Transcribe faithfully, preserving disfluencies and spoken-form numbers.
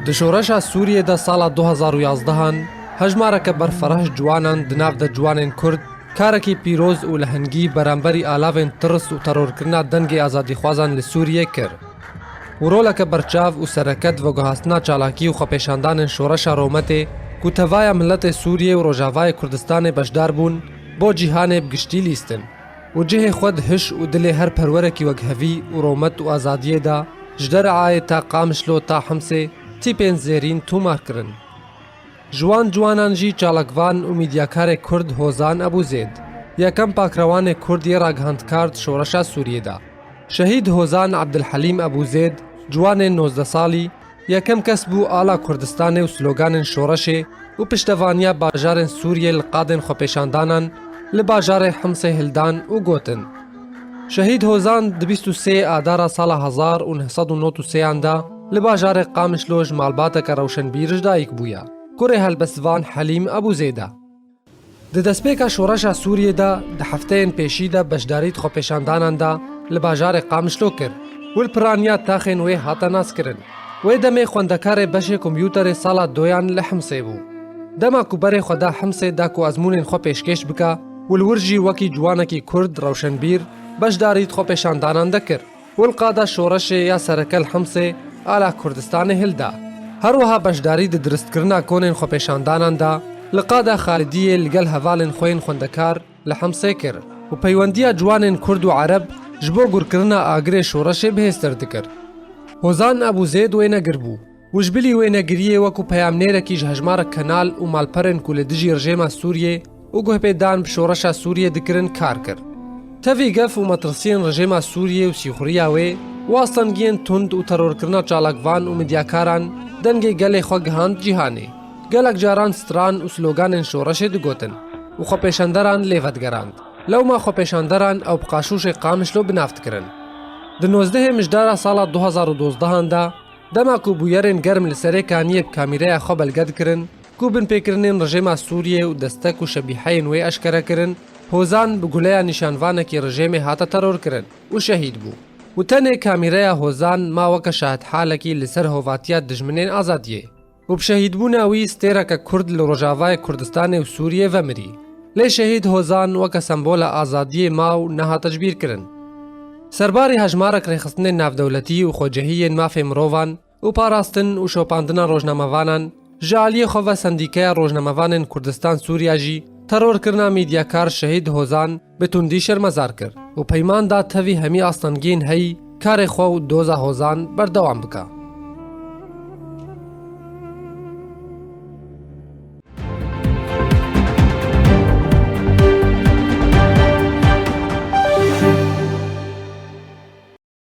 Di şoreşa Sûriyê de sala du hezar û yazdehan, hejmareke berfireh ji ciwanan di nav de ciwanên Kurd karekî pîroz û lehengî beramberî alavên tirs û terorkirina dengê azadîxwazan li Sûriyê kir û roleke berçav û sereke di veguhastina çalakî û xwepêşandanên şoreşa Rometê ku tevaya miletê Sûriyê û Rojavayê Kurdistanê beşdar bûn, bo cîhanê bi giştî lîstin û cihê xwe di hiş û dilê her perwerekî wekhevî û romet û azadiyê de, ji Derayê ta Qamişlo ta Himsê, tîpên zêrîn tûmar kirin. Ji wan ciwanan jî çalakvan û mîdyakarê Kurd Hozan Ebûzêd, yekem pakrewanê Kurd yê ragihandkar di şoreşa Sûriyê de. Şehîd Hozan Ebdilhelîm Ebûzêd, ciwanê nozdeh salî, yekem kes bû ala Kurdistanê û sloganên şoreşê û piştevaniya bajarên Sûriyê li qadên xwepêşandanan li bajarê Himsê hildan û gotin: Şehîd Hozan di bîst û sê Adara sala hezar û neh sed û nod û sêyan de li bajarê Qamişlo ji malbateke rewşenbîr ji dayik bûye, kurê helbestvan Helîm Ebûzêd e. Di destpêka şoreşa Sûriyê de, di hefteyên pêşî de beşdarî di xwepêşandanan de li bajarê Qamişlo kir û li piraniya taxên wê hate naskirin. Wê demê xwendekarê beşê kompûterê sala doyan li Himsê bû. Dema ku berê xwe da Himsê da ku ezmûnên xwe pêşkêş bike û li wir jî wekî ciwanekî Kurd rewşenbîr beşdarî di xwepêşandanan de kir û li qada şoreşê ya sereke li Himsê ala Kurdistanê hilda. Her wiha beşdarî di diristkirina konên xwepêşandanan de li qada Xalidiyê li gel hevalên xwe yên xwendekar li Himsê kir û peywendiya ciwanên Kurd û Ereb ji bo gurkirina agirê şoreşê bihêztir dikir. Hozan Ebûzêd wênegir bû û ji bilî wênegiriyê wekû peyamnêrekî ji hejmarek kenal û malperên ku li dijî rejêma Sûriyê û guhpê dan bi şoreşa Sûriyê dikirin kar kir. Tevî gef û metirsiyên rejêma Sûriyê û sîxuriya wê û astengiyên tund û terorkirina çalakvan û midyakaran dengê gelê xwe gihand cîhanê. Gelek caran stran û sloganên şoreşê digotin û xwepêşanderan lê vedigerand. Lewma xwepêşanderan ew bi qaşûşê Qamişlo bi nav dikirin. Di nozdehê Mijdara sala du hezar û dozdehan de, dema ku bûyerên germ li Serê Kaniyê bi kamîreya xwe belge dikirin, ku binpêkirinên rejêma Sûriyê û destek û şebîheyên wê eşkere kirin, Hozan bi guleya nîşanvanekî rejêmê hate terorkirin û şehîd bû. Û tenê kamîreya Hozan ma weke şahidhalekî li ser hovatiya dijminên azadiyê. Û bi şehîdbûna wî stêreke Kurd li Rojavayê Kurdistanê û Sûriyê vemirî. Lê şehîd Hozan weke sembola azadiyê ma û nehate jibîrkirin. Serbarî hejmarek rêxistinên navdewletî û xwecihî yên mafê mirovan û parastin û şopandina rojnamevanan, ji aliyê xwe ve Sendîkeya Rojnamevanên Kurdistan Sûriya jî terorkirina mîdyakar şehîd Hozan bi tundî şermezar kir û peyman da tevî hemî astengiyên heyî karê xwe û doza Hozan berdewam bike.